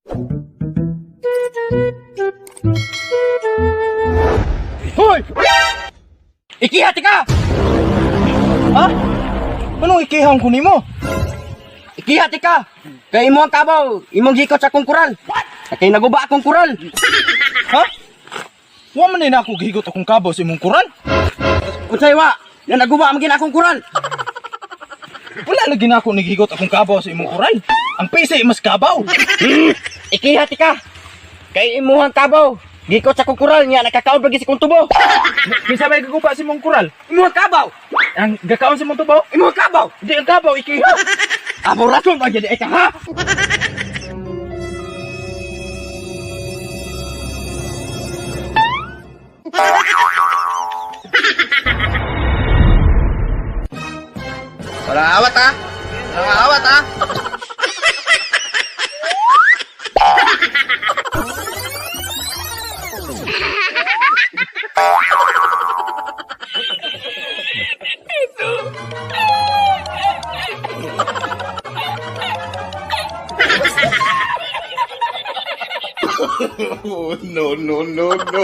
Hoy! Ikihat ka! Ha? Anong ikihang ko nimo? Ikihat ka! Kay imo ang kabaw, imong gikot sa akong kural. Kay naguba akong kural. Ha? Wa man na ako gihigot akong kabaw sa imong kural. Unsay wa? Na naguba man gid akong kural. Wala lagi na ako naghigot akong kabaw sa imong kural. Ang pisi mas kabaw. Ikihat ka! Kay imuhang kabaw, gikot sa akong kural nya nakakaon lagi sa akong tubo. Kinsa may gaguba sa imong kural? Imuhang kabaw! Ang gakaon sa imong tubaw? Imuhang kabaw! Di ang kabaw ikiha. Amo rason ba gyud ka ha? Walang awat ha. Walang awat ha. Oh, no, no, no, no.